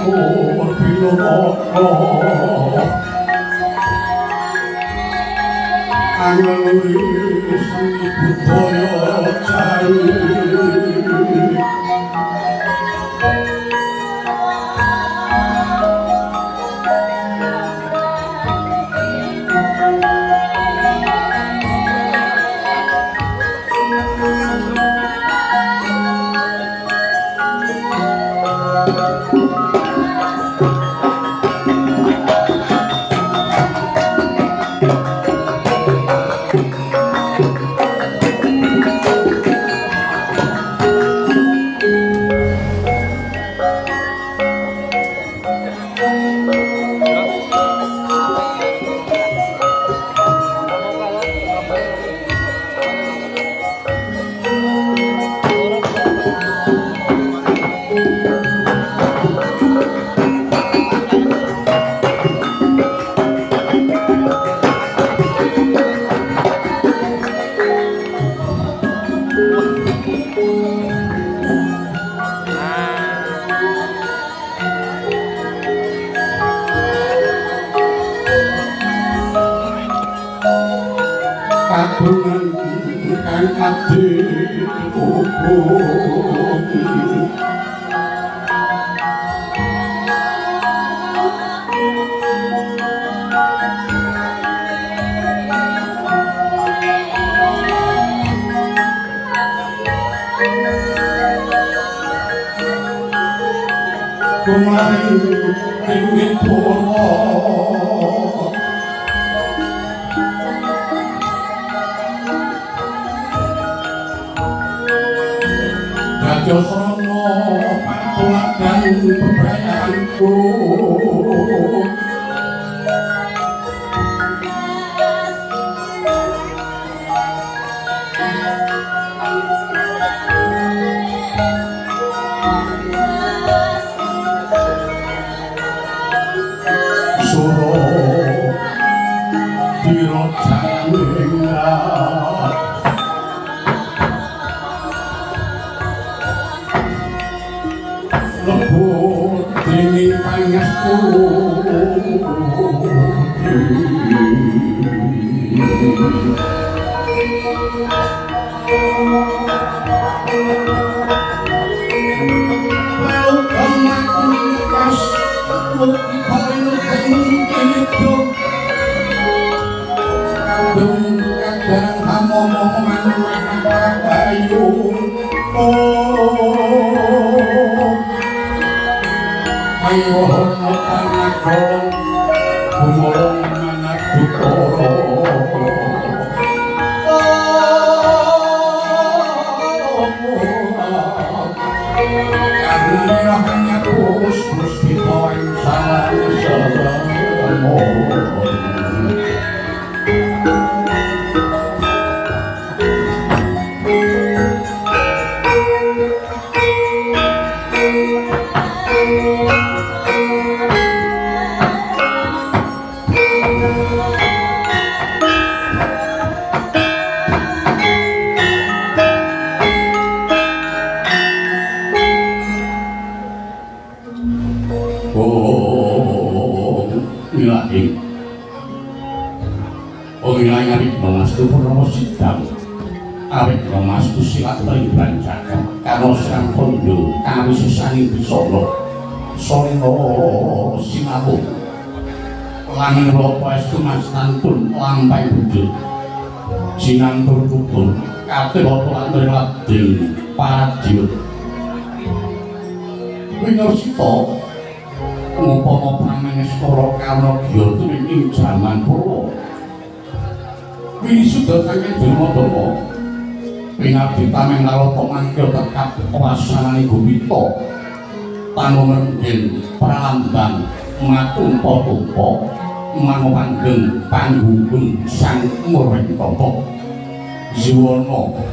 tur binata angeluri seni budaya Jawi.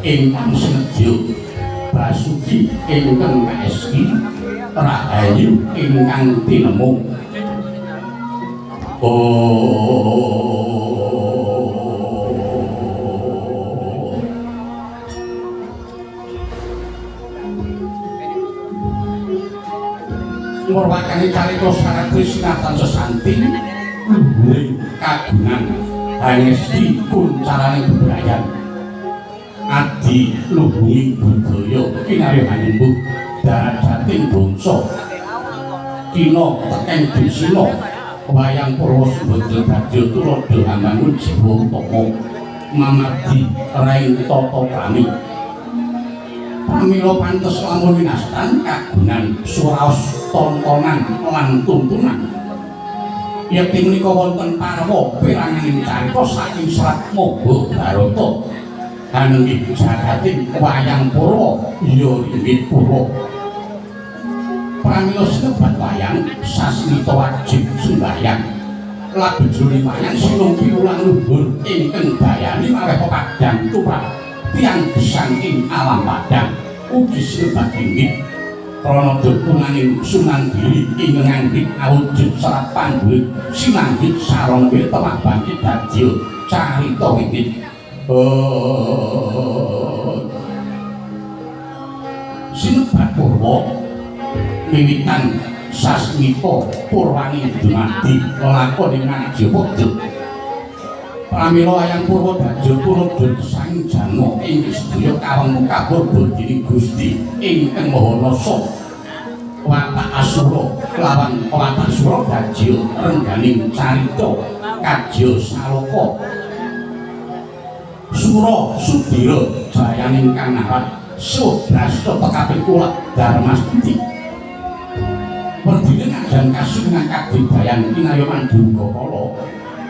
Ingkang senedya Basuki ingkang kaeski rahayu ingkang tinemu. Ngurwakani carita sarat sinatan sesanti luhuring kagunan hangesti kuncaraning bebrayan adi luhunging budaya kinarya hanyembuh darajating bangsa kina tekeng dusina wayang purwa sumbadra dadya tuladha hambangun jiwa utama mamardi raing tata krami. Pramila pantes lamun winastan kagunan suraos tontonan lan tuntunan. Yekti menika wonten parwa peranganing carita saking serat Mahabharata. Anenging jagating wayang purwa ya inggih purwa. Pramila sinebat wayang sasmita wajib sembahyang. Lagu jroning wayang sinung piwulang luhur ingkang bayani maweh pepadang tumrap tiyang gesang ing alam padang ugi sinebat inggih krana dukunganing Sunan Giri ing nganggit awujud serat panduwit sinanggit sarana temah bangkit dadya carita wiwit. Sinebat purwa wiwitan sasmita purwaning dumadi lelakon ing Ngajapada. Pramila wayang purwa dadya tuladha sang janma ing sedaya kawemu kapurba dening Gusti ingkang Maha Nasa. Watak asura lawan watak sura dadya rengganing carita kadya saloka. Sura Sudira jayaning kang narat Subrasta tekaping kula Darmastuti. Werdine ngajan kasunan kadibayan kinaya mandurga kala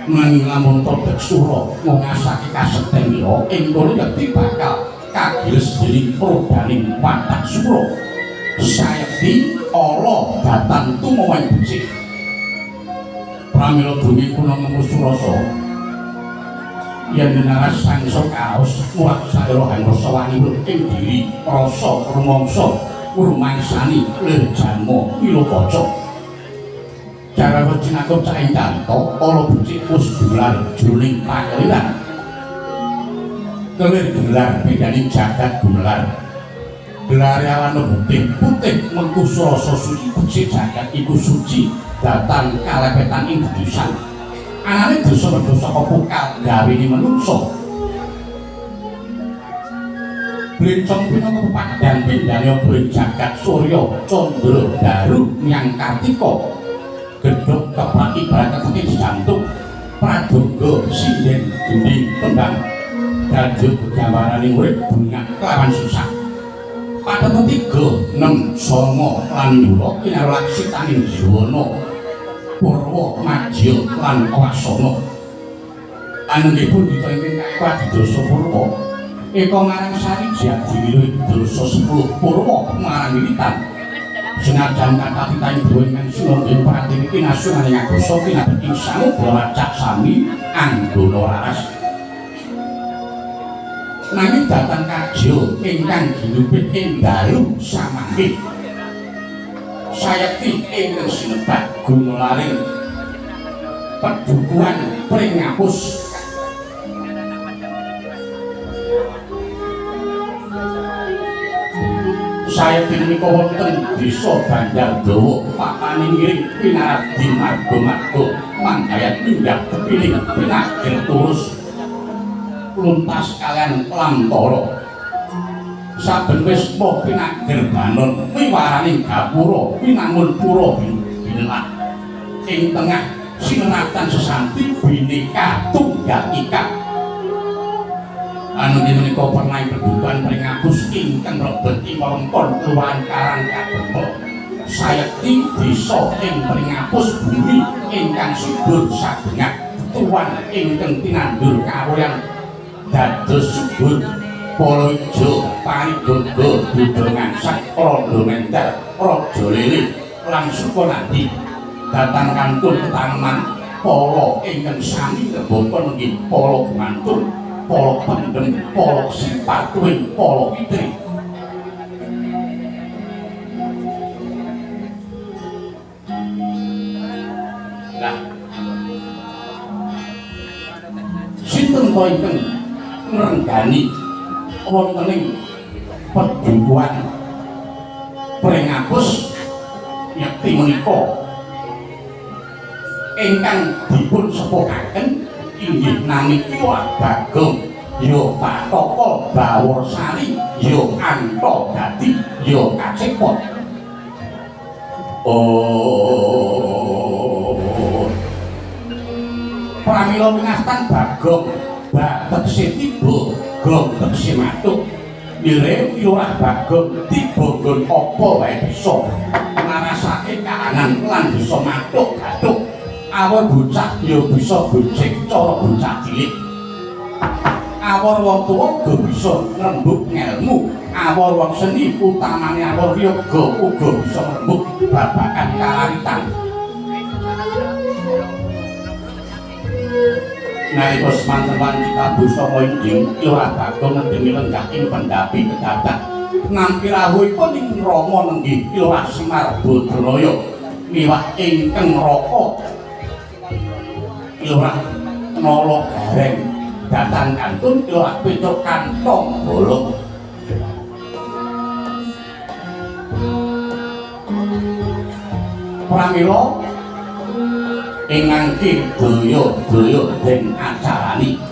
nanging lamun todhek sura ngasake kasekten ira ing kono yekti bakal kagiles dening prodaning watak sura. Sayekti ala datan tumawa becik. Pramila dongeng kuna nemu surasa yen nenaras sangsa kaos muat saira hangrasa wani ing diri rasa rumangsa rumangsani lir janma wilokaca. Cara cinakut caing carita ala becik wis gelar jroning pakeliran. Kelir gelar bendani jagat gumelar. Gelare awan putih putih mengku surasa suci becik jagat iku suci datan kalepetan ing dedusan. Anane dosa wedha saka pokal gawene manungsa. Blencong pinaka pepadang pindhane obroling jagat surya candra daru nyang kartika. Gedhog keprak ibarat keteke jantung pradonga sinden gending kembang dadya gegambarane urip bungah kelawan susah. Pathet 3 6 9 lan yura kinarya laksitaning jiwana purwa madya lan wasana. Anengipun dita ingkang kawadidasa purwa eka marang sari jadiwila dasa 10 purwa marang wiwitan. Senajan kathah titahing dewa ingkang sinandha pratiwi kinasungane ngagasa kinabet ing samudra lacak sami anggana raras. Nanging datan kajya ingkang ginupit ing dalu samangke sayekti ingkang sinebat gumelaring pedukuhan Pringapus. Sayekti menika wonten desa Banjardawa papaning ngiring pinaradi marga-marga manggayat minggah tepiling pinager turus luntas kalian lantara. Saben wisma pinager banon wiwaraning gapura winangun pura binelak ing tengah sineratan sesanti bineka tunggal ika. Anu menika pernah pedukuhan Pringapus ingkang mlebet ing wewengkon Kelurahan Karang Kabemba. Sayekti desa ing Pringapus bumi ingkang subur sagengah tuwan ingkang tinandur kawuyan dados subur pala ijo parigaga budha ngangsak randha menter raja lele lan Sukanandi datang kantun tetaneman pala ingkang sami ngebaka nggih pala gumantung pala pendem pala sipatuing pala kitri. Nah, sinten to ingkang ngrenggani wonten ing pedukuhan Pringapus Nyekti menika ingkang dipun sepuhaken inggih nami Ki Lurah Bagong ya Bataka Baworsari ya Anta Dadi ya Kacepot. Oh, pramila winastan Bagong, ba tegese tiba, gong tegese matuk. Mire Ki Lurah Bagong tiba nggon apa wae bisa ngrasake kahanan lan bisa matuk gathuk. Awor bocah ya bisa gojek cara bocah cilik. Awor wong tuwa uga bisa ngrembug ngelmu. Awor wong seni utamane awor yoga uga bisa ngrembug babagan kalaritan. Nalika semanten wanci tabuh sanga inggih Ki Lurah Bagong ngedemi lenggah ing pendhapi kedadak. Nampi rawuhipun ing Rama nenggih Ki Lurah Semar Badranaya miwah ingkang Raka Ki Lurah Nala Gareng datang kantun Ki Lurah Petruk kantong bolong. Pramila ing mangke daya-daya den acarani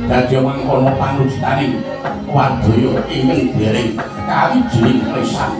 dadi mangkono panujitaning wadaya ingkang dereng kawijining lesan.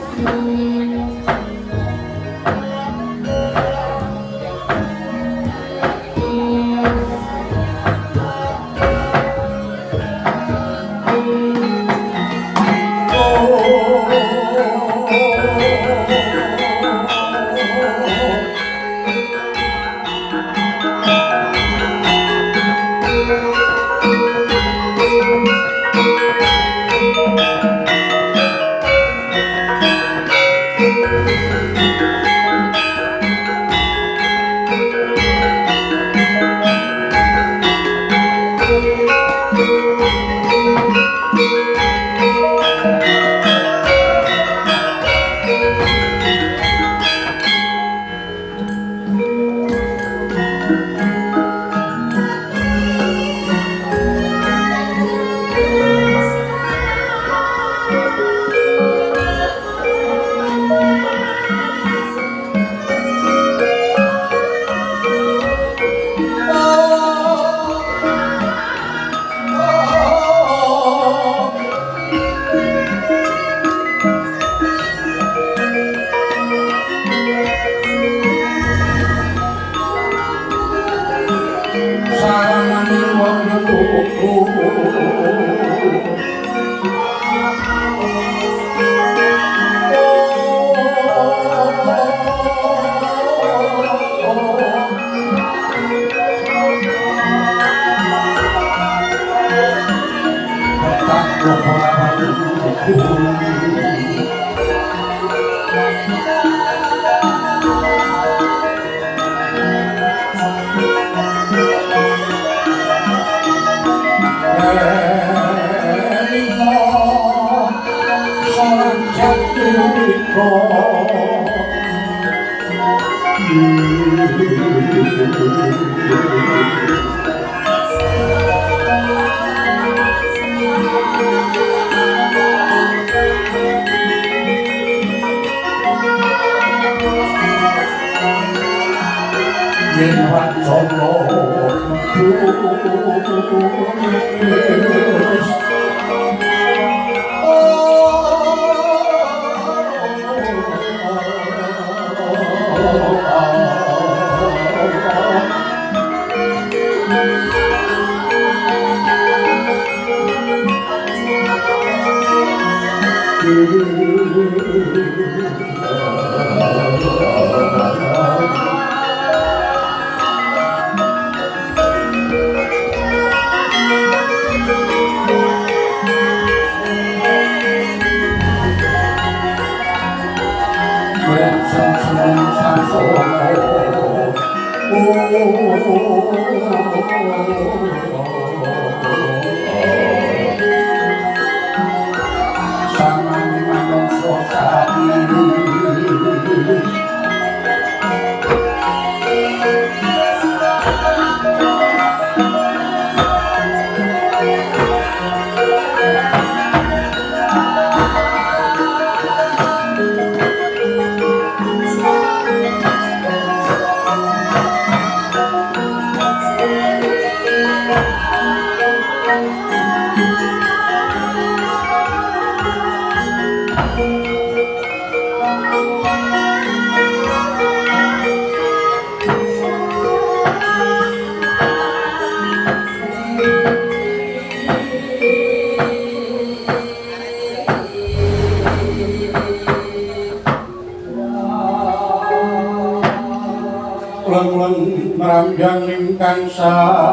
Leng-leng ngrambyang ingkang sasongko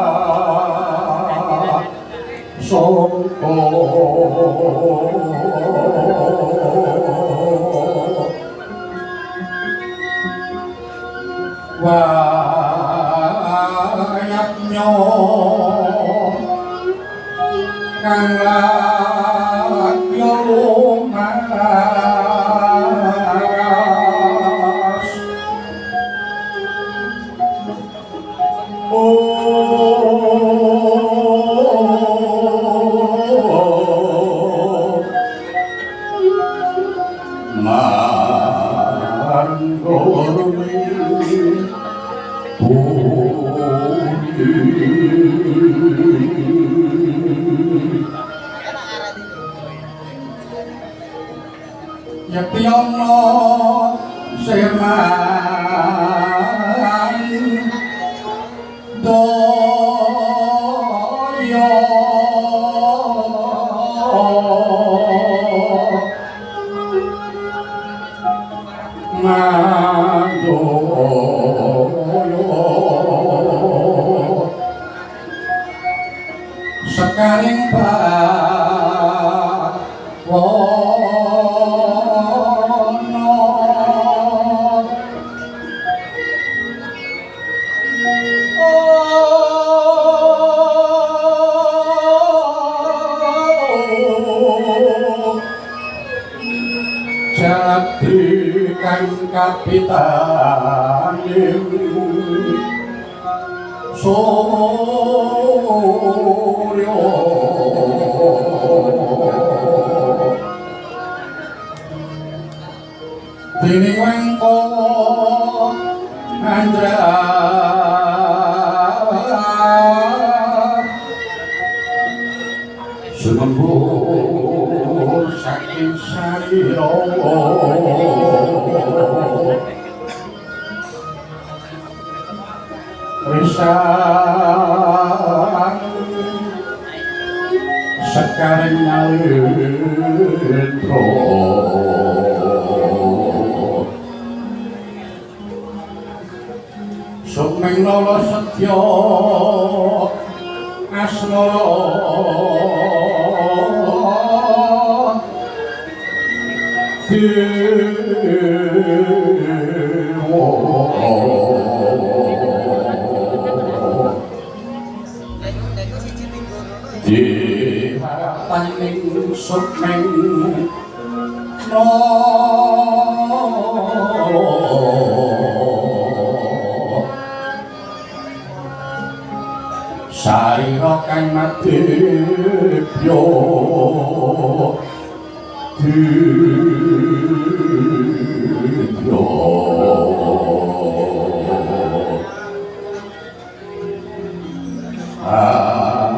wayatnya kang ladya lumas. Yektiana sirman daya mandoyo sekaring bawana. Jaladri kang kapitaning surya dening wangka andra sumembur saking sarira risang sekaring nalendra sumeng nala setya asmara dewa diwataning sumeng nala sarira kang madhepya dibya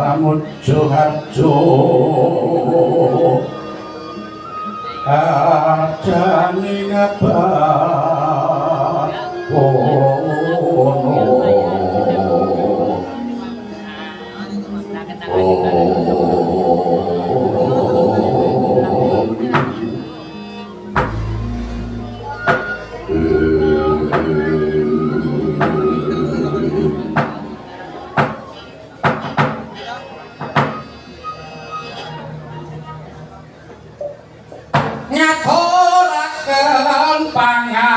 amuja harja arjane ngabawono. Ngaturaken pangabekti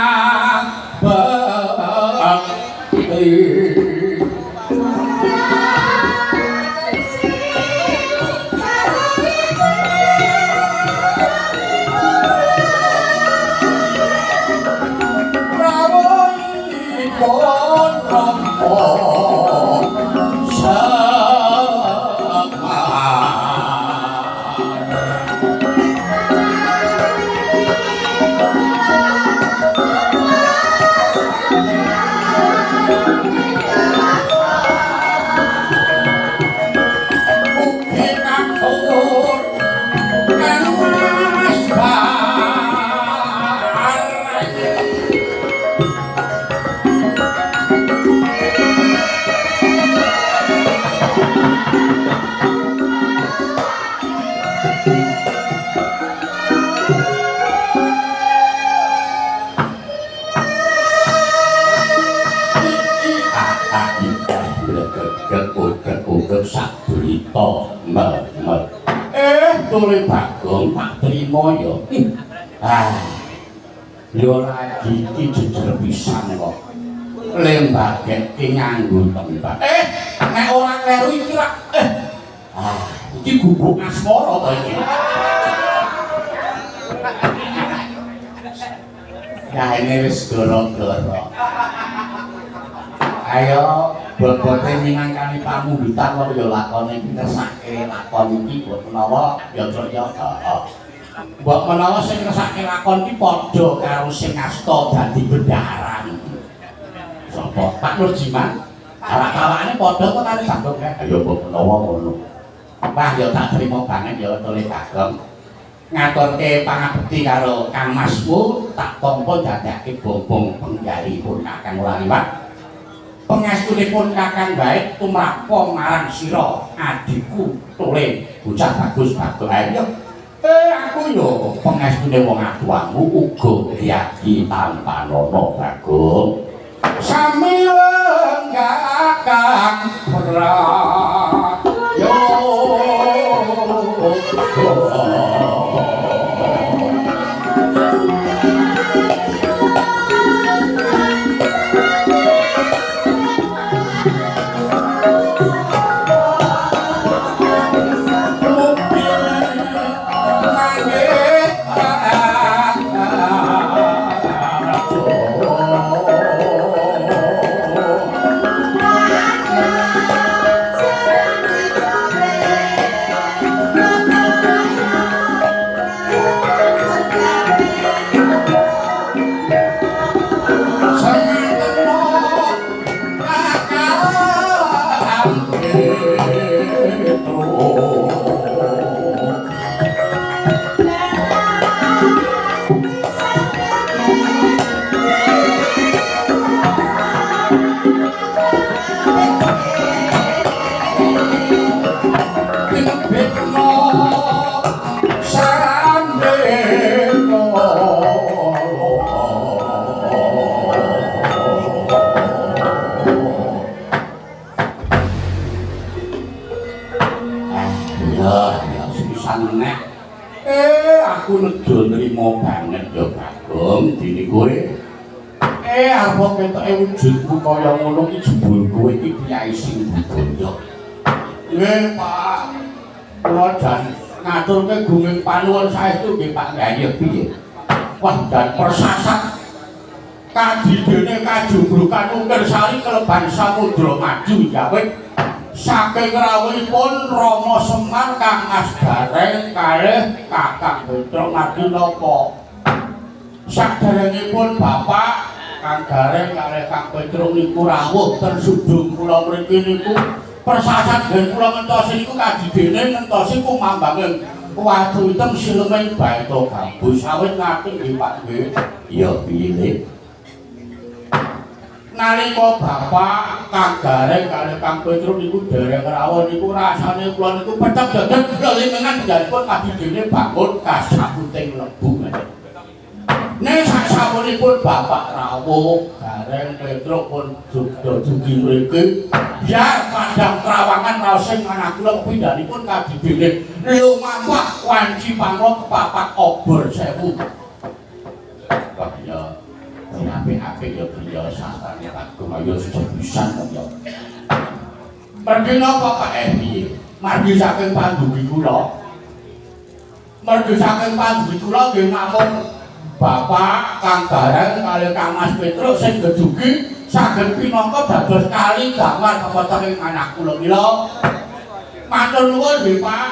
rawuhipun Rama Semar. Ugi mel mel. Tole Bagong tak trimo ya. Ah. Ya lagi iki jejer pisan kok. Lembageke nganggo tembak. Nek ora kleru iki rak ah, iki gubuk asmara to iki. Kaene wis goro-goro. Ayo bobote minangkani pamundutan kok ya lakone iki ngersake lakon iki mbok menawa ya truk ya heeh. Mbok menawa sing ngersake lakon iki padha karo sing asta dadi bendaharan. Sapa? Pak Nurjiman. Awak-awakane padha kok karo Bagong kae. Ayo mbok menawa ngono. Wah ya tak terima banget ya Tole Bagong. Ngaturke pangabekti karo Kang Masmu tak tampa dadake bombong penggalihipun Kakang ora liwat. Pengastunipun Kakang baik tumrapa marang sira adhiku Tole bocah bagus Bagong. Ayo aku yo pengestune wong atuamu uga riyadi tampanana Bagong. Sami lenggah Kang Prayoga. Aku lega nrimo banget ya Bagong dene kowe. Arep ketoke wujudmu kaya ngono iki jebul kowe iki priyayi sing budaya. Nggih, Pak. Kula jan ngaturke gunging panuwun saestu nggih Pak. Lah iya piye? Wah, dan persasat kadidene kajubrukan Ungkir Sari keleban samudra maju yawit saking rawuhipun Rama Semar Kang Mas Gareng kalih Kakang Petruk margi napa saderengipun Bapak Kang Gareng kalih Kang Petruk niku rawuh ten sudung kula mriki niku persasat den kula ngentosi niku kadidene ngentosi kumambange watu item sileming baeta gabus awit ngerti nggih Pak nggih. Iya piye Le? Nalika Bapak Kang Gareng kalih Kang Petruk niku dereng rawuh niku rasane kula niku pecek dedeg lelingan pun kadidene bangun kasaputing lebu. Nek sasampunipun Bapak rawuh Gareng Petruk pun jugda dugi mriki biar padang trawangan raosing manah kula pindhanipun kadidene lumampah wanci pangro kepapak obor sewu. Wah ya apik-apik ya griya sastrane Bagong ayo sepisan kok ya. Mergi napa Pak piye? Margi saking pandugi kula. Mergi saking pandugi kula nggih namung Bapak Kang Gareng kalih Kang Mas Petruk sing gedugi saged pinangka dados kali gamar pepeteng manah kula mila. Matur nuwun nggih Pak.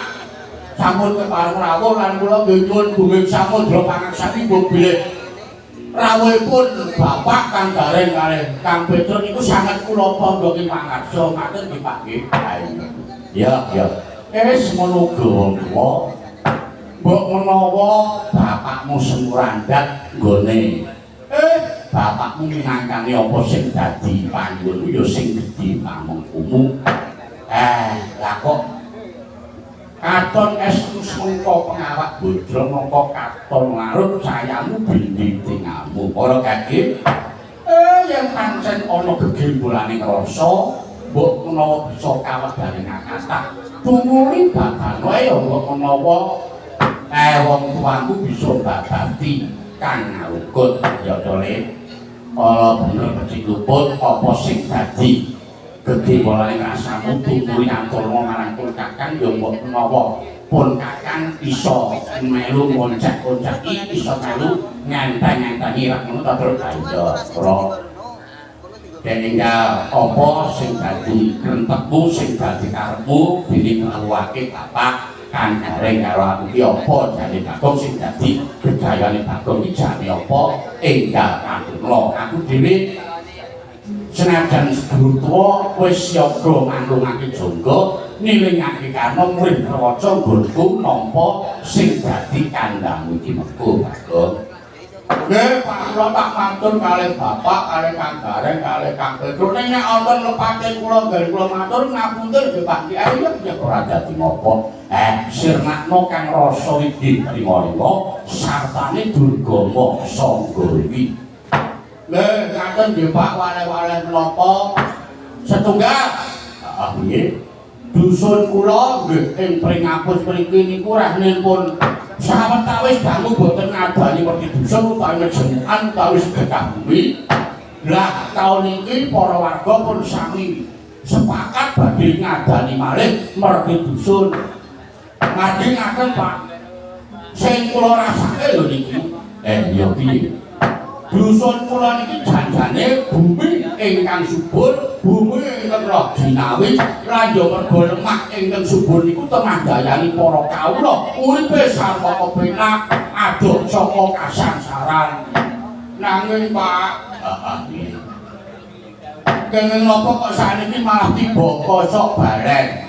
Sampun kepareng rawuh lan kula nggih nyuwun gunging samudra pangaksami mbok bilih rawuhipun Bapak Kang Gareng kalih Kang Petruk niku sanget kula pondhoki mangarsa ngaten nggih Pak nggih. Ya ya. Wis ngono gawa tuwa. Mbok menawa bapakmu Semurandat nggone. Bapakmu minangkani apa sing dadi panggonmu ya sing gedhe pamengkumu. Lah kok katon es mengko pengawak bodro mongko katon larut sayamu bindi tingamu. Para kaki yen pancen ana gegembolane rasa, mbok menawa bisa kawedare ngakatah. Tumuli babano ya mbok menawa wong tuaku bisa babati kang ngalukut ya Dole. Ala bener becik luput apa sing dadi gedhe bolane rasamu tumuli aturna marang pun kakang ya mbok menawa pun kakang iso melu ngoncak-ngoncaki iso melu nganteng-ngantengi rak ngono ta terus ayo ora deninggal apa sing dadi krentekmu sing dadi karepmu dene ngluwake bapak kang Gareng karo aku ki apa jane Bagong sing dadi gegayane Bagong iki jane apa enggal kandhana aku dhewe senajan sedulur tuwa wis siaga manglungake jangga nilingake karna murid raca nggonku nampa sing dadi kandhangmu iki mengko Bagong. Nggih Pak kula tak matur kalih bapak kalih Kang Gareng kalih Kang Petruk ning nek wonten lepate kula nggen kula matur ngapunten nggih Pak Kiai ya ora dadi ngopo. Sirnakno kang rasa widi lima-lima sartane Durgama Sangga iki. Nggih ngaten nggih Pak wale-wale menapa setunggal. Heeh nggih. Dusun kula nggih ing Pringapus mriki niku rehnipun sawetawis dangu boten ngadani werdi dusun utawi ngejemukan utawi sedekah bumi. Lah taun iki para warga pun sami sepakat badhe ngadani malih merdi dusun. Ngadhi ngaten Pak. Sing kula rasake lho niki. Ya piye? Dusun kula niki janjane bumi ingkang subur, bumi ingkang roh jinawi, lan ya merga lemah ingkang subur niku temandayani para kawula uripe sarwa kepenak, adoh saka kasangsaran. Nanging Pak, heeh. Kenging napa kok sakniki malah tiba kosok balen.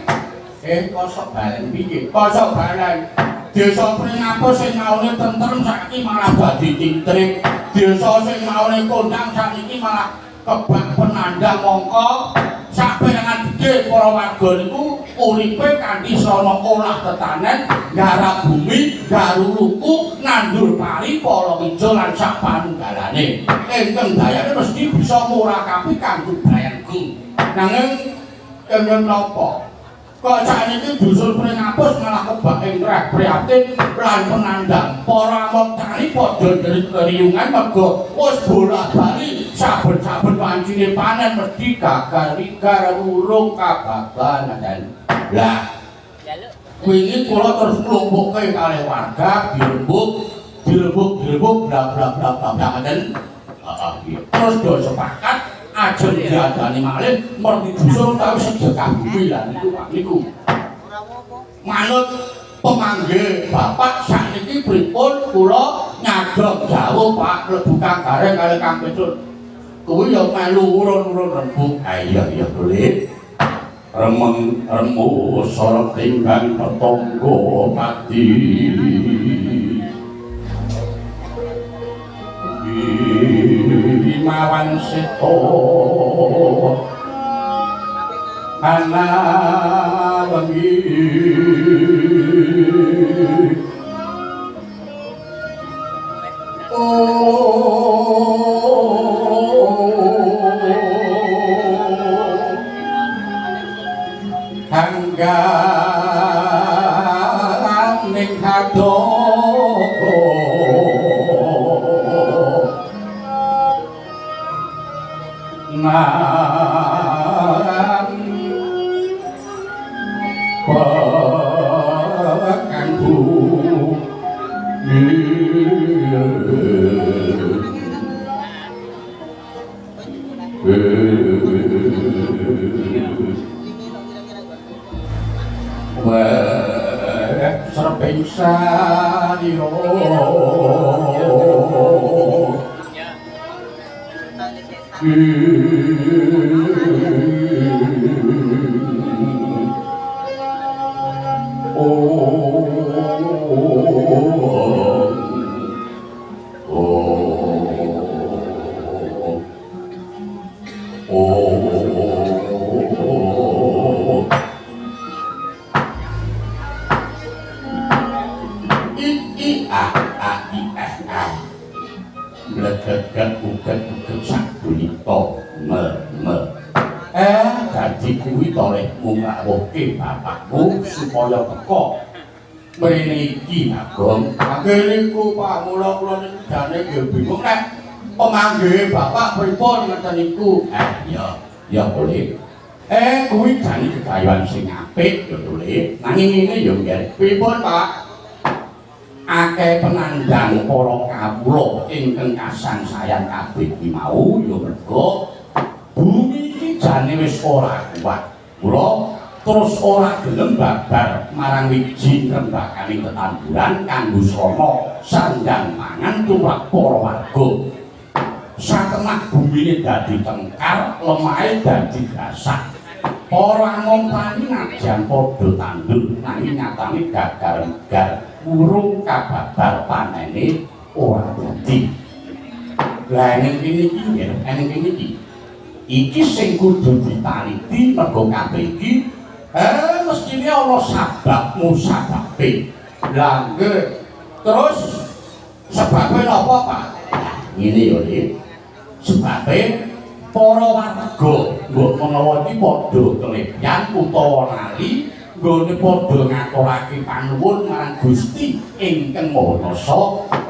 Kosok balen piye? Kosok balen. Desa Pringapus sing maune tentrem saiki malah dadi tintrik. Desa sing maune kondang saiki malah kebak penandang mongko. Saperangan gedhe para warga niku uripe kanthi srana olah tetanen, garap bumi, garuluku, nandur pari, pala ijo lan sak panunggalane. Ingkang dayane mesti bisa murakapi kanggo bayangu. Nanging kenging napa? Kok sakniki dusun Pringapus malah kebak ing reh prihatin lan penandang. Para among tani padha njerit keriungan merga wis bola-bali saben-saben wancine panen mesti gagal rigar urung kababan. Lah wingi kula terus nglumpukke kalih warga dirembuk dirembuk dirembuk bla bla bla bla ngoten. Heeh. Terus do sepakat ajeng diadani malih merdi dusun utawi sedekah bumi lah niku Pak niku. Manut pemanggih bapak sakniki pripun kula nyadong jauh Pak mlebu Kang Gareng kalih Kang Petruk. Kuwi ya melu urun-urun rembug. Ha iya iya boleh. Remeng remu sora timbang tetangga pati. Mawan seto ana wengi hangganing kadoko nan pekan bumi weh serping saliro I I A A I S A blegegeg uget uget sak dunita me me Dadi kuwi to lehmu ngrawuhke bapakmu supaya teka mrene iki, Bagong. Nggih niku, Pak, mula kula niku jane nggih bingung nek pemanggihe bapak pripun ngoten niku. Ya, ya boleh. Kuwi jane gegayuhan sing apik ya, Tole. Nanging ngene ya, Nggih. Pripun, Pak? Akeh penandang para kawula ingkang kasangsayan kabeh kuwi mau ya mergo bumi iki jane wis ora kuat. Mula terus ora gelem babar marang wiji rembakaning tetanduran kanggo srana sandang pangan tumrap para warga. Satemah bumine dadi tengkar, lemahe dadi gasak. Para among tani najan padha tandur, nanging nyatane gagar-gar urung kababar panene ora dadi. Lah ning kene iki nggih, ning kene iki. Iki sing kudu ditaliti mergo kabeh iki mestine ana sabab musababe. Lah nggih. Terus sebabe napa, Pak? Ngene ya, Dik. Sebabe para warga mbok menawa iki padha kelebihan utawa lali nggone padha ngaturake panuwun marang Gusti ingkang Maha Kuwasa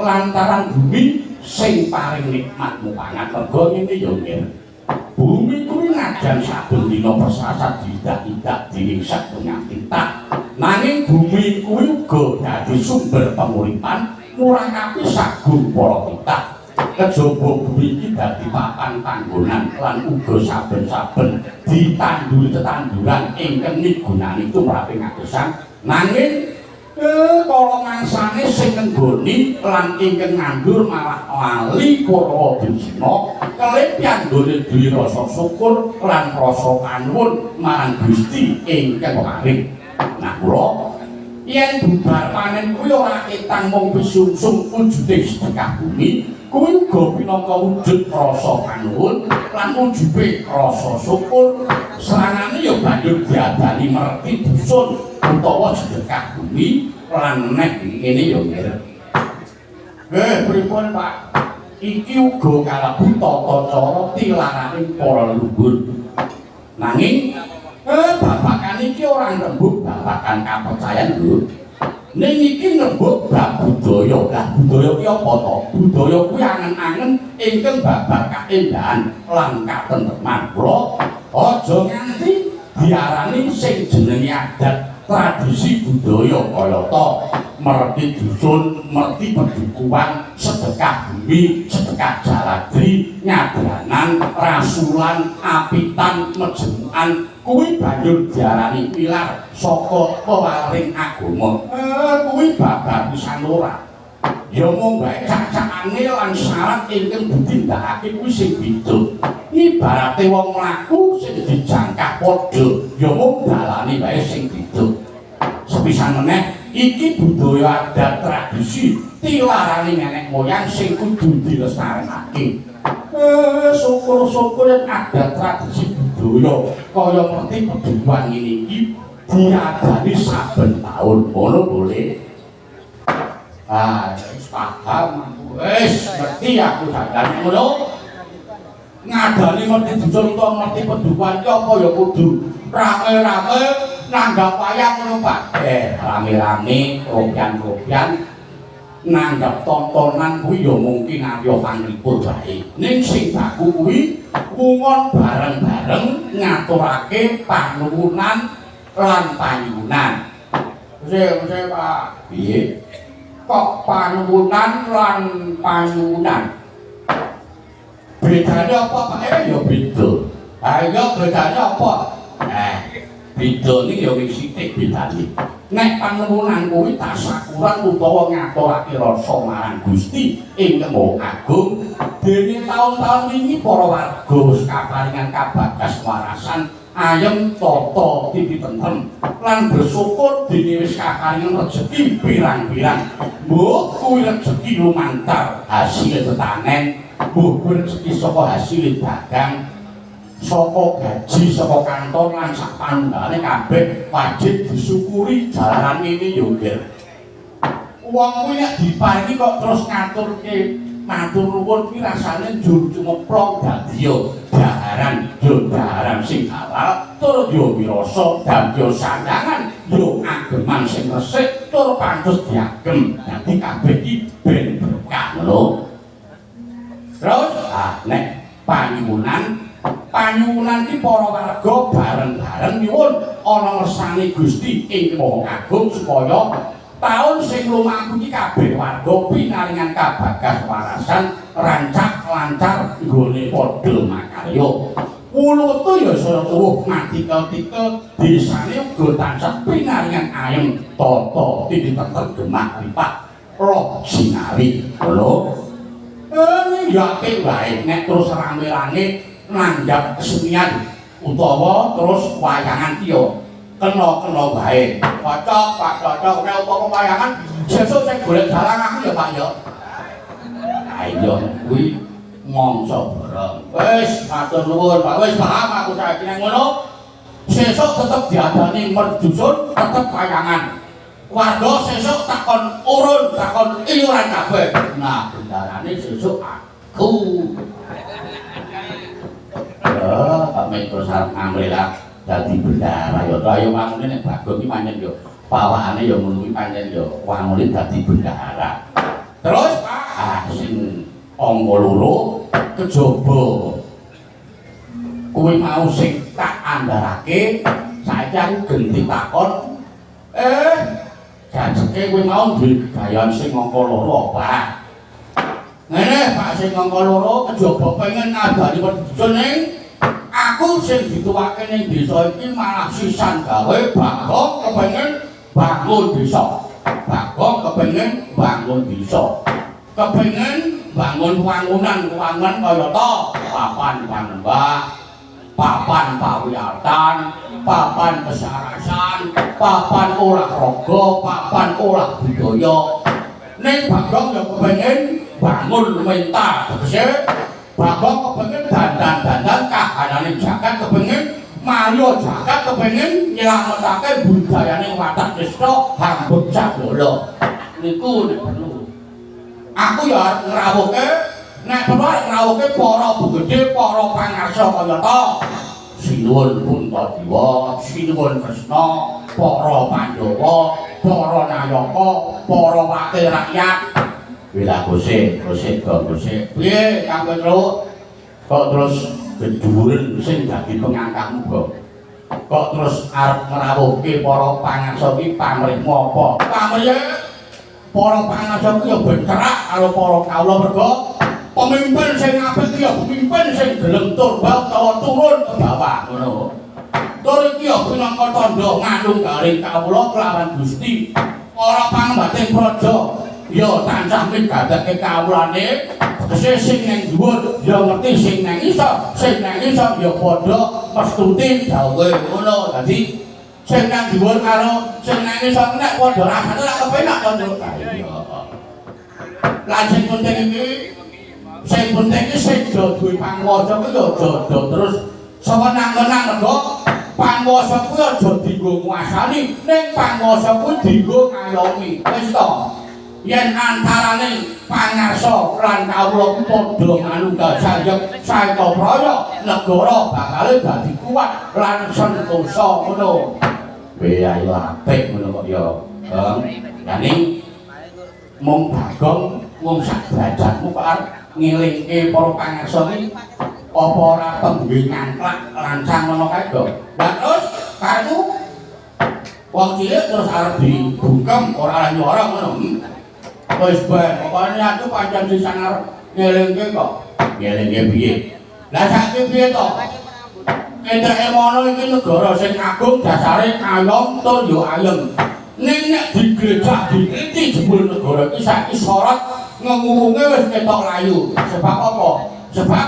lantaran bumi sing paring nikmat mupangat. Mergo ngene ya, nggih. Bumi kuwi najan saben dina persasat diidak-idak dening setengah titah. Nanging bumi kuwi uga dadi sumber penguripan murakapi sagung para titah. Kejaba bumi iki dadi papan panggonan lan uga saben-saben ditanduri tetanduran ingkang migunani tumraping agesang. Nanging kala mangsane sing ngenggoni lan ingkang nandur malah lali purwa dusina kelepyan nggone duwe rasa syukur lan rasa panuwun marang Gusti ingkang paring. Nah kula yen bubar panen kuwi ora ketang mung pisungsung wujude sedekah bumi, kuwi uga pinangka wujud rasa panuwun lan wujude rasa syukur. Serangane ya banjur diadani merti dusun utawa sedekah bumi lan neh ngene ya nggih. Nggih, pripun, Pak? Iki uga kalebu tata cara tilaraning para leluhur. Nanging babakan iki ora ngrembug babakan kapercayan lho. Ning iki ngrembug bab budaya. Lah budaya ki apa to? Budaya kuwi angen-angen ingkang babar kaendahan lan katentreman. Kula aja nganti diarani sing jenenge adat tradisi budaya kayata merti dusun, merti pedukuhan, sedekah bumi, sedekah jaladri, nyadranan, rasulan, apitan, mejemukan kuwi banjur diarani pilar saka pewaring agama. Kuwi babar pisan ora. Ya mung bae cacakane lan syarat ingkang ditindakake kuwi sing beda. Ibarate wong mlaku sing dijangkah padha, ya mung dalane wae sing beda. Sepisan meneh, iki budaya adat tradisi tilarane nenek moyang sing kudu dilestarekake. Syukur-syukur yen adat tradisi budaya kaya merti pedukuhan ngene iki diadani saben taun. Ngono boleh. Ah, wis paham aku. Wis ngerti aku sadar ngono. Ngadani merti dusun utawa merti pedukuhan ki apa ya kudu rame-rame nanggap wayang ngono, Pak. Rame-rame, ropian-ropian nanggap tontonan kuwi ya mungkin arya panglipur wae. Ning sing baku kuwi wungon bareng-bareng ngaturake panuwunan lan panyuwunan. Wis, Pak. Piye? Kok panuwunan lan panyuwunan? Bedane apa, Pak? Ya beda. Ha iya, bedane apa? Beda iki ya wis sithik bedane. Nek panuwunan kuwi tasakuran utawa ngaturake rasa marang Gusti ingkang Maha Agung, dene taun-taun wingi para warga wis kaparingan kabagas warasan ayem tata titi tentrem lan bersyukur dene wis kaparingan rejeki pirang-pirang. Mbuh kuwi rejeki lumantar hasil tetanen, mbuh kuwi rejeki saka hasil dagang, saka gaji saka kantor lan sak panunggale kabeh wajib disyukuri jalaran ngene ya, Nggir. Wong kuwi nek diparingi kok terus ngaturke Matur nuwun kuwi rasane njur cumeplong dadi yo daharan, yo daharan sing halal tur yo wirasa dadi yo sandangan, yo ageman sing resik tur pantes diagem. Dadi kabeh iki ben berkah ngono. Terus nek panyuwunan iki para warga bareng-bareng nyuwun ana ngersane Gusti ing Maha Agung supaya taun sing lumaku iki kabeh warga pinaringan kabagas warasan rancak lancar nggone padha makarya. Wulutu ya saya tuwuh matikel-tikel desane uga tansah pinaringan ayem tata titi tentrem gemah ripah loh sinari ngono. Ya apik wae nek terus rame-rame nanggap kesenian utawa terus wayangan ki yo kena-kena wae. Kocok, Pak cocok nek upama wayangan sesuk sing golek dalang aku ya Pak ya. Ayo kuwi mongso bareng. Wis matur nuwun Pak, wis paham aku saiki nek ngono. Sesuk tetep diadani merdusun, tetep wayangan. Warga sesuk takon urun, takon iuran kabeh. Nah, bendarane sesuk aku. Pak Mek terus arep ngambil lah dadi bendara ya. Ayo wangune nek Bagong iki pancen ya pawakane ya ngono kuwi pancen ya wangune dadi bendahara. Terus Pak, sing angka loro kejaba kuwi mau sing tak andharake saiki aku genti takon gajeke kuwi mau duwe gegayan sing angka loro apa? Ngene Pak sing angka loro kejaba pengen ngandani wedhus ning aku sing dituwake ning desa iki malah sisan gawe Bagong kepengin bangun desa. Bagong kepengin bangun desa. Kepengin bangun wangunan-wangunan kaya ta papan panembah, papan pawiyatan, papan kesarasan, papan olahraga, papan olah budaya. Ning Bagong ya kepengin bangun mental tegese Bagong kepengin dandan-dandan kahanane jagat kepengin marya jagat kepengin nyelametake budayane watak Krishna hambek sagala. Niku nek perlu. Aku ya arep ngrawuhke nek perlu arep ngrawuhke para bugede, para pangarsa kaya ta. Sinuwun Puntadewa, sinuwun Kresna, para Pandhawa, para nayaka, para wakil rakyat. Wila gosek, gosek, gosek. Piye Kang Petruk? Kok terus gedhuren sing dadi pengangkatmu kok? Kok terus arep ngrawuhke para pangarsa iki pamrihmu apa? Pamrihe para pangarsa iki ya ben cerak karo para kawula merga pemimpin sing apik iki ya pemimpin sing gelem turba utawa turun ke bawah ngono. Tur iki ya pinangka tandha manunggaling kawula kelawan Gusti. Para pangembating praja ya tansah migatake kawulane tegese sing nang dhuwur ya ngerti sing nang isor, sing nang isor ya padha mestuti dawuhe ngono. Dadi sing nang dhuwur karo sing nang isor nek padha rasane ora kepenak to, Truk. Iya. Lan sing penting iki sing duwe panguwasa kuwi ya aja terus sewenang-wenang mergo panguwasa kuwi aja dienggo nguasani, ning panguwasa kuwi dienggo ngayomi. Wis to. Yen antarane pangarsa lan kawula padha manunggal sayek saeka praya negara bakale dadi kuat lan sentosa ngono. Weh ayo apik ngono kok ya. Bang, ning mung Bagong mung sak derajatmu kok arep ngelingke para pangarsa iki apa ora tembe ngangklak lancang ngono kae, Gong. Lah terus karepmu wong cilik terus arep dibungkem ora nyora ngono. Wis ben, pokoke aku pancen sisan arep ngelingke kok. Ngelingke piye? Lah saiki piye to? Keteke mono iki negara sing agung dasare ayom tur yo ayem. Ning nek diglejak dikriti jebul negara iki saiki sorot ngenguwunge wis ketok layu. Sebab apa? Sebab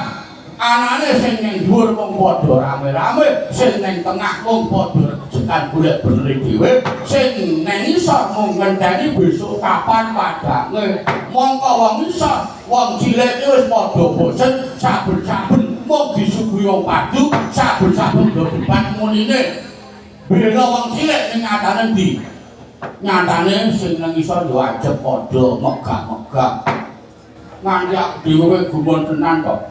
anane sing ning dhuwur mung padha rame-rame, sing ning tengah mung padha rejekan golek benere dhewe, sing ning isor mung ngenteni besok kapan padange. Mongko wong isor, wong cilik iki wis padha bosen saben-saben mung disuguhi wong padu, saben-saben do debat munine. Bela wong cilik ning nyatane ndi? Nyatane sing nang isor yo ajeb padha megah-megah. Nganti aku dhewe gumun tenan kok.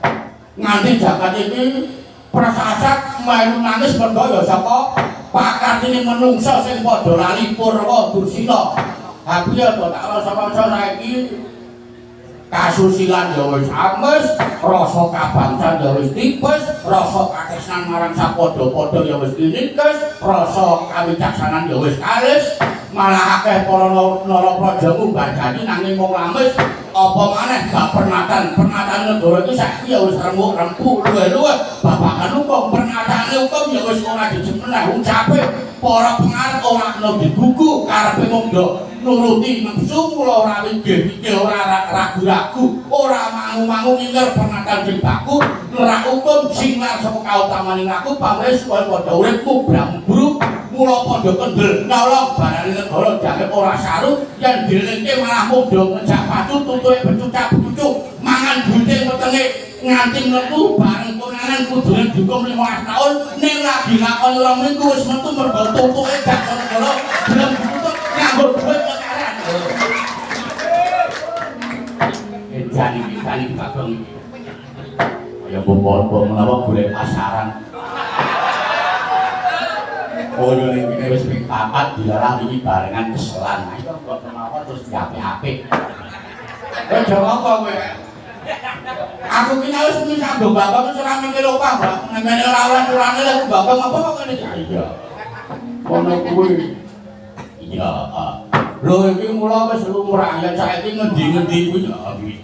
Nganti jagat iki prasasat melu nangis mergo ya saka pakartine menungsa sing padha lali Purwa Dursila. Aku ya tak rasa-rasa saiki kasusilan ya wis ames, rasa kabangsan ya wis tipes, rasa katresnan marang sapadha-padha ya wis kinikes, rasa kawicaksanan ya wis kalis, malah akeh para narapraja ngumbajani nanging wong lames. Apa maneh bab pernatan negara iki saiki ya wis remuk-rempu luwih-luwih babagan hukum, pernatane hukum ya wis ora dijemeneh ucape para pengarep ora kena digugu karepe mung do nuruti nafsu mula ora wigih-wigih ora ragu-ragu ora mangu-mangu nginger pernatan sing baku nerak hukum sing lar saka kautamaning laku pamrih supaya padha urip mubram-mubru mula padha kendel nyolong barane negara jane ora saru yen dilengke malah mudha ngejak pacu tutuke becucak-becucuk mangan duwite wetenge nganti mlebu bareng konangan kudune dihukum 15 tahun ning lagi lakoni 2 minggu wis metu mergo tutuke jaksa negara gelem ditutup nganggo duit kekaran. Edan iki tani Bagong iki kaya mbok menawa golek pasaran. Oh yo ning kene wis ping 4 dilarang iki barengan keselan. Ayo kok menawa terus diapik-apik. Kowe jawab apa kowe? Aku ki wis muni sambung Bagong wis ora mikir opah, Mbak. Nek ngene ora oleh-olehane lha Bagong apa kok ngene iki? Iya. Kono kuwi. Iya, lho iki mula wis lumrah yen saiki ngendi-ngendi kuwi ya iki.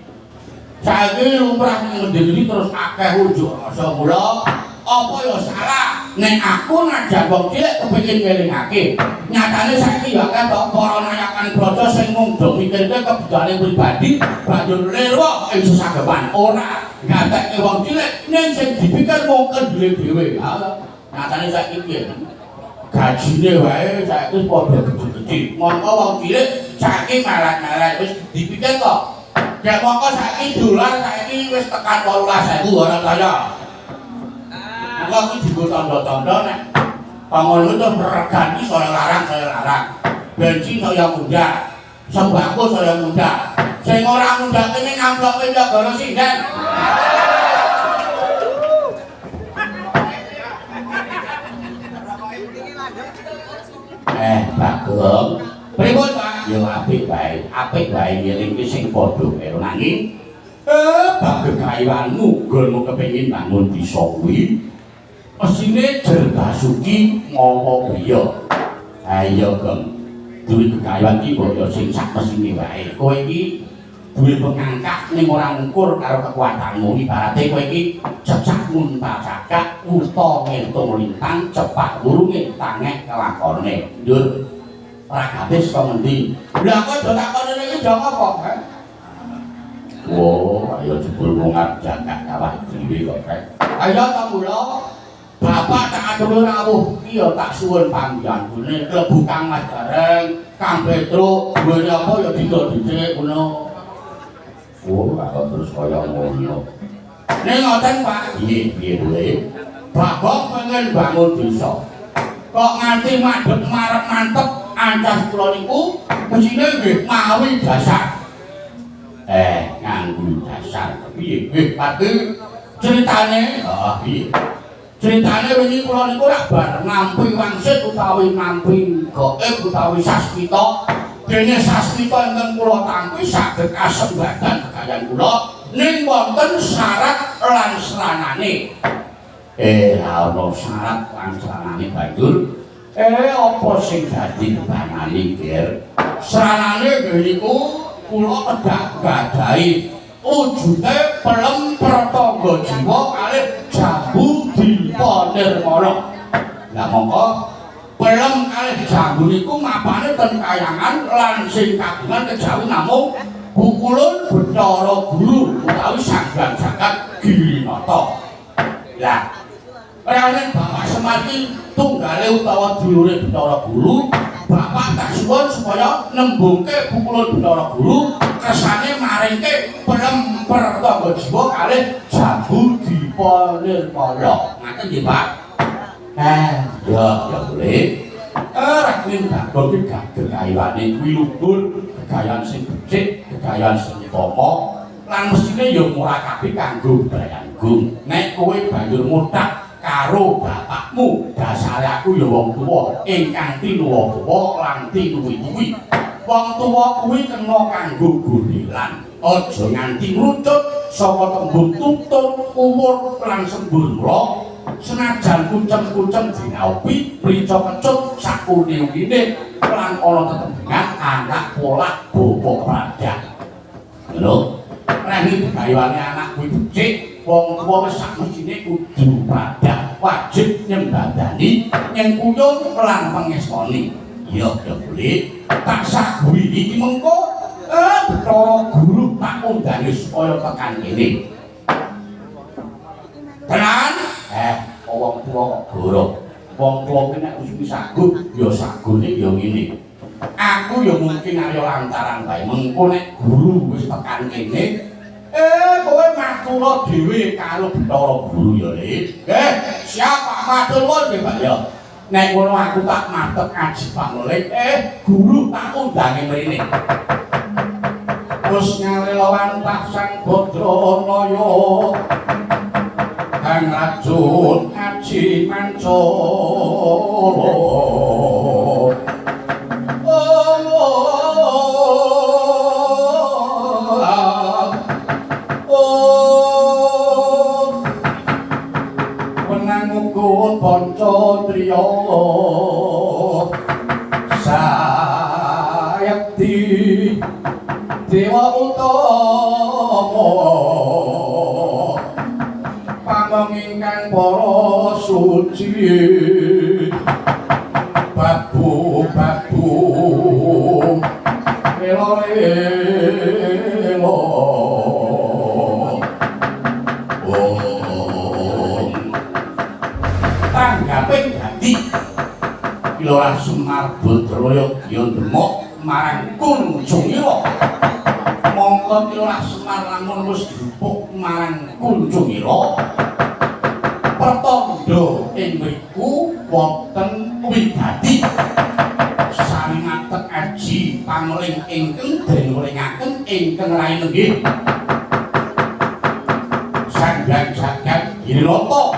Saiki lumrah ngendi-ngendi terus akeh unjuk rasa mula apa ya salah nek aku ngajar wong cilik kepengin ngelingake. Nyatane saiki ya akeh to para nayakan praja sing mung do mikirke kebutuhane pribadi banjur lirwa ing sesageman ora gatekke wong cilik ning sing dipikir mung kendele dhewe. Nyatane saiki piye? Gajine wae saiki padha gedhe-gedhe. Mongko wong cilik saiki melek-melek wis dipikir kok. Gek mongko saiki dolar saiki wis tekan 18.000 ora kaya. Mongko kuwi dienggo tandha-tandha nek pangono itu regan iki saya larang, Bensin saya mundak, sembako saya mundak. Sing ora mundak kene ngamploke ya gara sinden. Bagong. Pripun, Pak? Ya apik wae, apik wae ngelingke sing padha karo nanging bab kekayanmu nggonmu kepengin bangun desa kuwi mesine Jer Basuki ngopo priya? Ayo, Gong. Duwe kekayan iki mbok ya sing sak mesine wae. Kowe iki duwe pengangkat ning ora ngukur karo kekuatanmu. Ibarate kowe iki cecak munta cakak uta ngentung lintang cepak wurunge tangek kelakone. Ndur ragate saka ngendi? Lah kok do takon ngene iki jang apa? Wo, ayo jebul wong arep jagak awake dhewe kok, Rek. Ayo ta mula Bapak tak atur rawuh iki ya tak suwun panggihane klebu Kang Mas Gareng, Kang Petruk, duwene apa ya didol dhisik ngono. Oh, kok terus kaya ngono. Ning ngoten, Pak. Piye piye kowe? Bagong pengen bangun desa. Kok nganti madhep marep mantep ancas kula niku mesine nggih mawi dasar. Nganggo dasar piye? Pak ceritane, heeh piye? Ceritane wingi kula niku rak bar nampi wangsit utawi nampi gaib utawi sasmita. Dene sasmita ingkang kula tampi saged kasembadan kekayan kula ning wonten syarat lan sranane. Ra ono syarat lan sranane banjur apa sing dadi bebanane, Ger? Sranane nggih niku kula kedah gadahi wujute pelem pertangga jiwa kalih jambu dipa nirmala. Lah mongko pelem kalih jambu niku mapane ten kayangan lan sing kagungan kejawi namung Pukulun Bathara Guru utawi Sang Hyang Jagat Girinata. Lah rane Bapak Semar iki tunggale utawa dulure Bathara Guru, Bapak tak suwun supaya nembungke Pukulun Bathara Guru kersane maringke pelem pertangga jiwa kalih jambu dipa nirmala. Ngaten nggih, Pak? Ya, ya boleh. Rak ning Bagong iki gagek kayane kuwi luhur, kegayan sing becik, kegayan sing utama. Lan mestine ya murakabi kanggo bayanggung. Nek kowe banjur muthak karo bapakmu, dasare aku ya wong tuwa ingkang tinuwa-tuwa lan tinuwi-tuwi. Wong tuwa kuwi kena kanggo gonelan. Aja nganti ngrucut saka tembung tutur, kuwur lan sembur mula. Senajan kucem-kucem diraupi, mrica kecut sakune-unine lan ana tetembungan anak polah bapa pradak. Lho, reni begawane anak kuwi becik, wong tuwa wis sak mestine kudu pradak, wajib nyembadani, nyengkuyung lan pengestoni. Iya, ya boleh. Tak saguhi iki mengko Bathara Guru tak undangi supaya tekan kene. Tenan? Wong tuwa kok goro. Wong tuwa kuwi nek wis saguh, ya sagune ya ngene. Aku ya mungkin arya lantaran bae. Mengko nek guru wis tekan kene, kowe matura dhewe karo Bathara Guru ya, Le. Siap Pak, matur nuwun nggih, Pak ya. Nek ngono aku tak matek aji pameling, guru tak undangi mrene. Wis ngarelawantah Sang Badranaya. Kang rajut aji mancala. Wenang uga panca triya sayekti dewa utama pamong ingkang para suci babu-babu elo-elo. Om tanggaping dadi Lurah Semar Badraya Gya Demok marang Kuncungira. Mongko Lurah Semar lamun wis grupuk marang Kuncungira, pertandha ing mriku wonten wigati sarimatek aji pameling ingkang den welingaken ingkang raine nggih Sang Hyang Jagat Girinata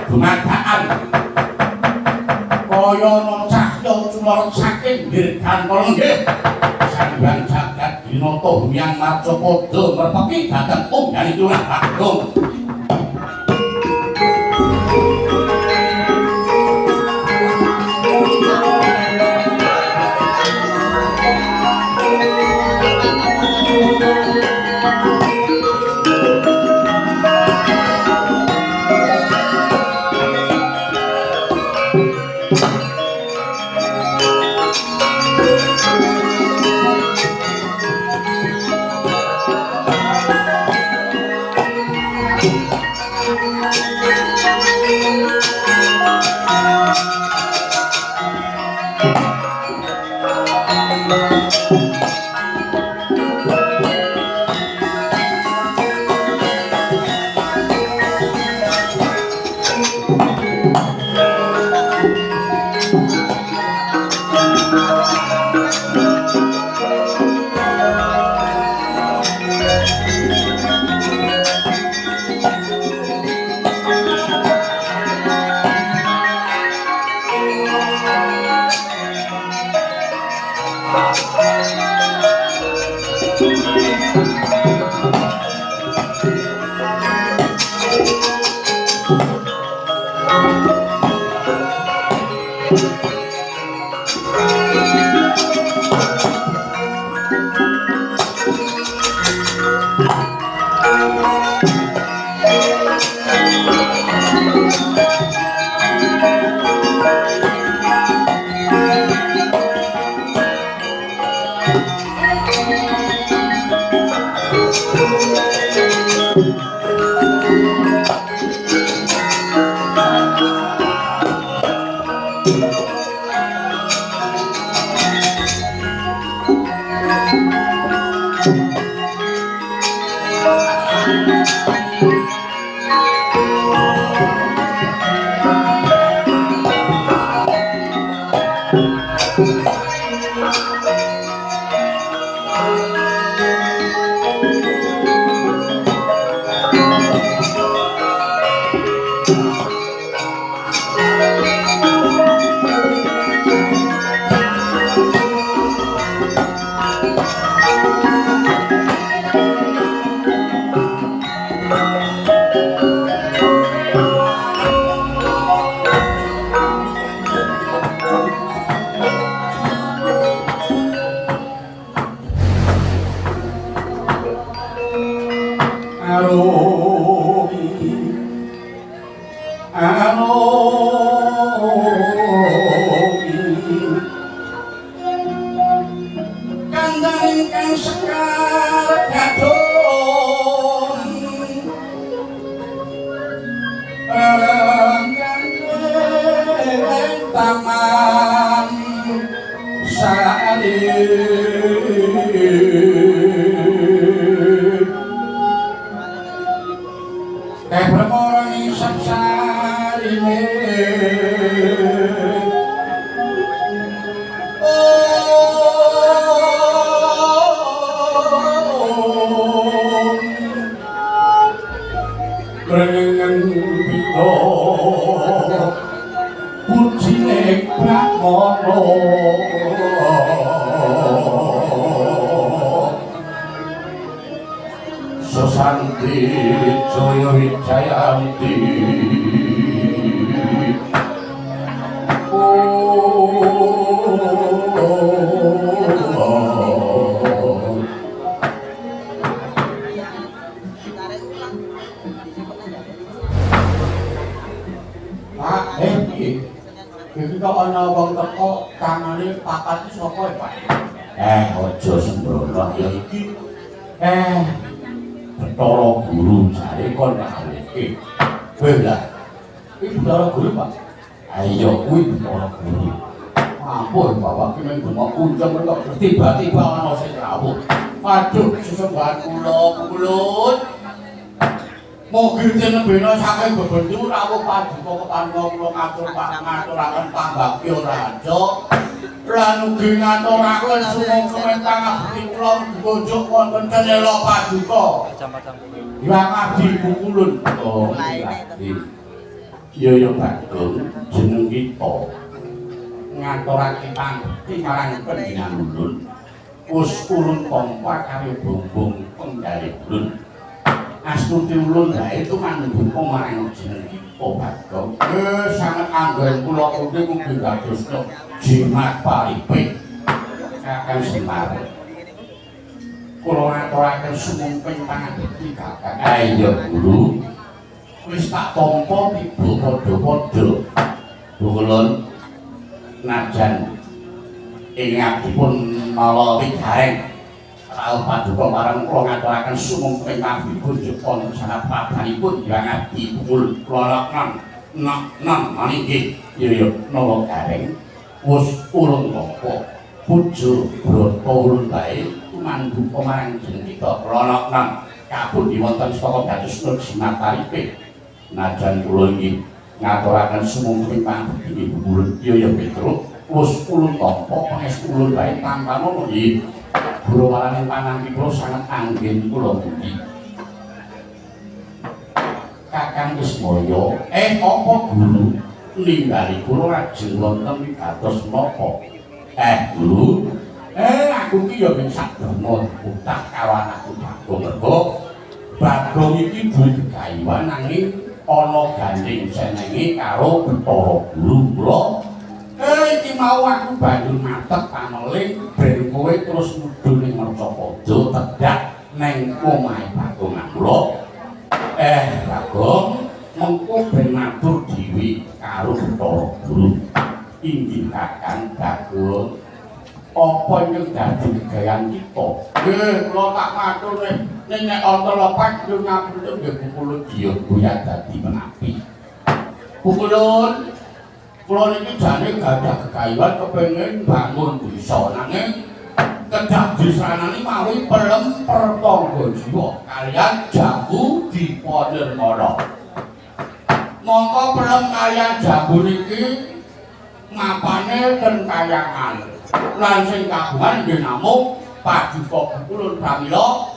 dumadaan kaya ana cahya cumorot saking dirgantara nggih Sang Hyang Jagat Girinata humyang marcapada merpeki dhateng unggani Lurah Bagong. Arum arum kandhane ingkang sekar gadhong rerenggan taman sari perkara ing sapsarine rengengen pita pujine Brahmana Santi Jaya Wijayanti. Pak, piye? Iki kok ana wong teko tangane papat iki sapa ya, Pak? Aja sembrono ya iki. Bathara Guru jare kon ngawuke. Kowe lah. Iki Bathara Guru, Pak. Ayo kuwi Bathara Guru. Ampun, Bapak ki mung bengok kuncung kok tiba-tiba ana sing rawuh. Aduh, sesembahan kula kulun. Mugi tinebena saking bebendu rawuh paduka kepanwa kula ngatur ngaturaken pambagya raja. Lan ugi ngaturaken sumangga pangabekti kula dikunjuk wonten cenela paduka. Hyang Adi Kukulun. Oh, iya ya Bagong, jeneng kita ngaturake pangabekti marang panjenengan ulun. Wis ulun tampa karo bumbung penggalih ulun. Astuti ulun dae tumandhuka marang jeneng kita Bagong. Sanget anggen kula pundi mugi dadosna jimat paripe Kakang Semar. Kula ngaturaken sumungping pangabekti Kakang. Ayo Guru. Wis tak tampa tiba padha-padha. Kulun najan ing ngabdipun nala wigareng rawuh paduka marang kula ngaturaken sumungping pangabekti wonten sanad padanipun Hyang Adi Pungul kula laknan nak maniki. Iya ya nala gareng wis urung tampa puja brata ulun bae tumandhuka marang jeneng kita kula kapundi wonten saka dados jimat taripe najan kula inggih ngaturaken sumungping pangabekti Ibu ulun. Iya ya Petruk wis ulun tampa pangestu ulun bae tampanono nggih guru waraning panampi kula sanget anggen kula mugi Kakang Ismaya. Apa guru ninggali kula lajeng wonten wigatos menapa? Guru, aku ki ya mung saderma utah kawan aku Bagong. Mergo Bagong iki duwe gegayuhan nanging ana gandeng senenge karo Bathara Guru kula. Iki mau aku banjur matet paneling ben kowe terus mudhun ning Mercapada tedhak neng omahe Bagong kula. Bagong mengko ben matur dhewe karo Bathara Guru. Inggih Kakang Bagong, apa ingkang dadi gegayan kita? Nggih, kula tak matur nek nek ana lepat yo ngapunten nggih Kukulun iya goyah dadi menapi. Kukulun, kula niki jane gadah gegayuhan kepengin bangun desa nanging kedah disranani mawi pelem pertangga jiwa kaliyan jambu dipanirmana. Mongko pelem kaliyan jambu niki mapane ten kayangan. Lan sing kagungan nggih namung paduka Kukulun pramila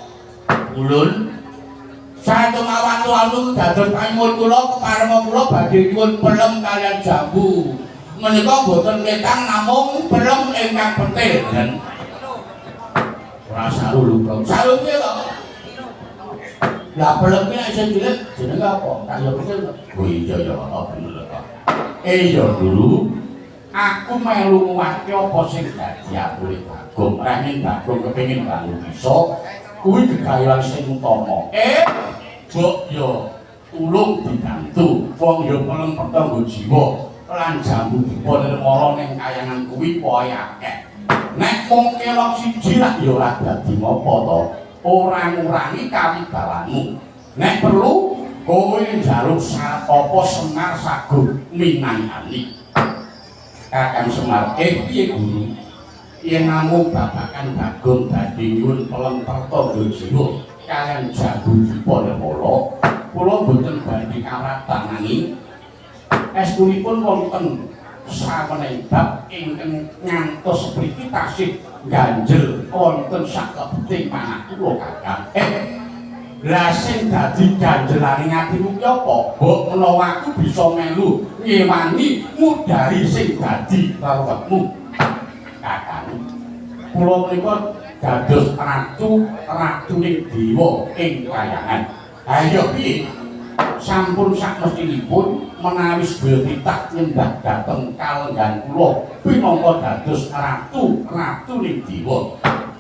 ulun saestu mawantu-wantu dados panyuwun kula keparema kula badhe nyuwun pelem kaliyan jambu. Menika boten ketang namung pelem ingkang pentil. Ora saru lho, Bro. Saru piye kok? Lah pelem ki nek sing cilik jenenge apa? Kaya pentil. Oh iya ya, bener kok. Iya Guru. Aku melu nguwatke apa sing dadi ature Bagong. Ranging Bagong kepengin bangun desa kuwi gegayan sing utama. Mbok ya tulung dibantu. Wong ya pelem pertangga jiwa lan jambu dipa nirmala ning kayangan kuwi poe akeh. Nek mung kelok siji lak ya ora dadi ngopo to? Ora ngurangi kawibawanmu. Nek perlu kowe njaluk syarat apa Semar saguh minangkani. Kakang Semar, piye guru? Yen namung babakan Bagong badhe nyuwun pelem pertangga jiwa kaliyan jambu dipa nirmala, kula boten badhe kawratan nanging estunipun wonten sawening bab ingkang ngantos mriki tasih ganjel wonten saklebeting manah kula Kakang. Lah sing dadi ganjelane atimu ki apa? Mbok menawa aku bisa melu ngewangi mudhari sing dadi rerepmu. Kakang, kula menika dados ratu ratuning dewa ing kayangan. Ha iya piye? Sampun sakmestinipun menawi sedaya titah nyembah dhateng kalenggahan kula pinangka dados ratu ratuning dewa.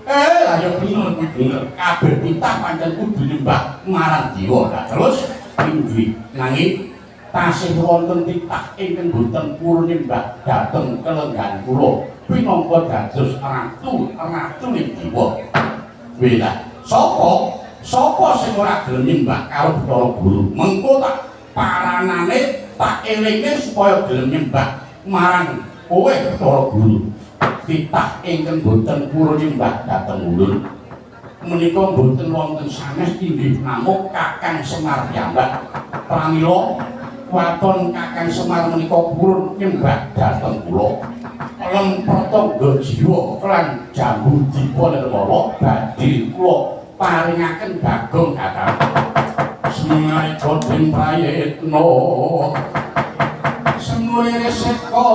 Ayo bener kuwi bener. Kabeh titah pancen kudu nyembah marang dewa. Lah terus inggih nanging tasih wonten titah ingkang boten purun nyembah dhateng kalenggahan kula pinangka dados ratu ratuning dewa. Wela, sapa? Sapa sing ora gelem nyembah karo Bathara Guru? Mengko tak paranane tak elingne supaya gelem nyembah marang kowe Bathara Guru. Titah ingkang boten purun nyembah dhateng ulun menika boten wonten sanes inggih namung Kakang Semar piyambak. Pramila waton Kakang Semar menika purun nyembah dhateng kula. Lem pertangga jiwa lan jambu dipa nirmala badhe kula paringaken Bagong Kakang. Semengalika den prayitna semure seka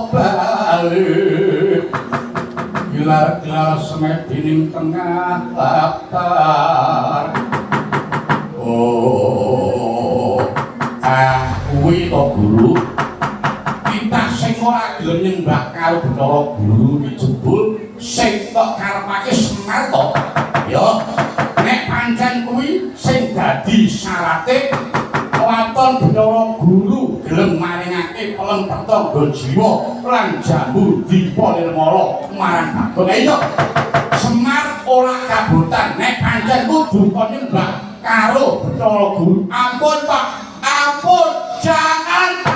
bali gilar-gilar semedi ning tengah latar. Oh, ah kuwi to guru. Titah sing ora gelem nyembah karo Bathara Guru iki jebul sing tok karepake Semar to. Ya, nek pancen kuwi sing dadi syarate waton Bathara Guru gelem maringake pelem pertangga jiwa lan jambu dipa nirmala marang Bagong. Iya, Semar ora kabotan nek pancen kudu kon nyembah karo Bathara Guru. Ampun Pak, ampun, jangan Pak.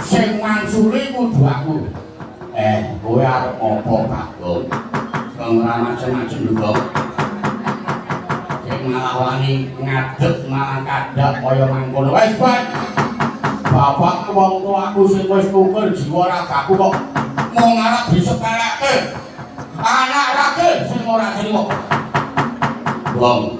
Sing mansuli kudu aku. Kowe arep ngopo Bagong? Ora macem-macem lho, Gong. Cek malah wani ngadeg malah kadhap kaya mangkono. Wis, Pak. Bapak wong tuaku sing wis tukur jiwa ragaku kok mung arep disepelekke. Anak ragil sing ora trimo. Gong,